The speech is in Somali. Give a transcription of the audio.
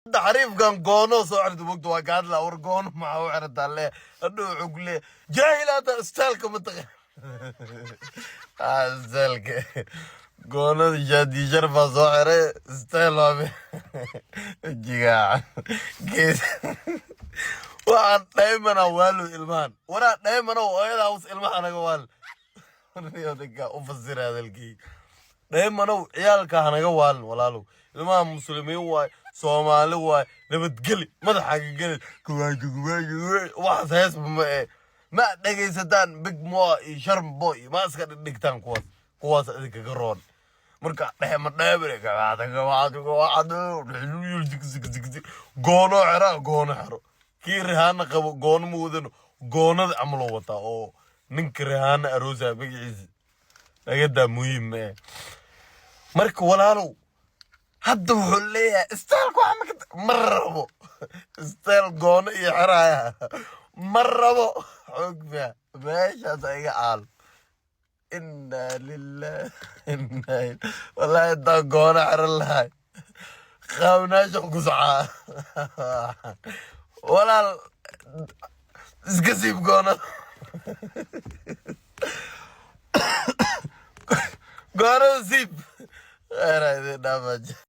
Hadda xariifkan goono soo xirta, mogta waa ka hadlaa. War, goono maxaa u xirataa? Le hadhow wuxuu ku leeyahay jaahil. Hadda styleka ma taqaan? Styleka goonada shaadi sharfaa soo xiray, style waa jigaaca gees. Waxaan dhaymana waalo ilmahan, waraa dhaymana hooyadaa us ilmaha naga waal ninka u fasira hadalkii. Dhaymanow, ciyaalka hanaga waalin, walaalow. Ilmaha Muslimiin waay, Soomaali waay, nabadgeli madaxa ka geli. Waxaas heesba ma ee ma dhegaysataan. Big Moa iyo Sharmbo iyo ma iska dhigdhigtaan kuwaas, kuwaas idinkaga roon. Marka dheema dheemre goono xera, goono xero. Kii Rihaana qabo goono ma wadano, goonada camaloo wataa oo ninka Rihaana aroosa magaciisa nagadaa muhiim ma eh. Marka walaalow, hadda wuxuu leeyahay styleka waxa ma rabo style, goono iyo xeraaya ma rabo. Xoog miya meeshaas iga aal. Inaa lilah inaa, wallahi intaan goono xeran lahay qaawnaasha ku socaa. Walaal, iska siib goonada, goonada siib. Khayraa idin dhaafaa.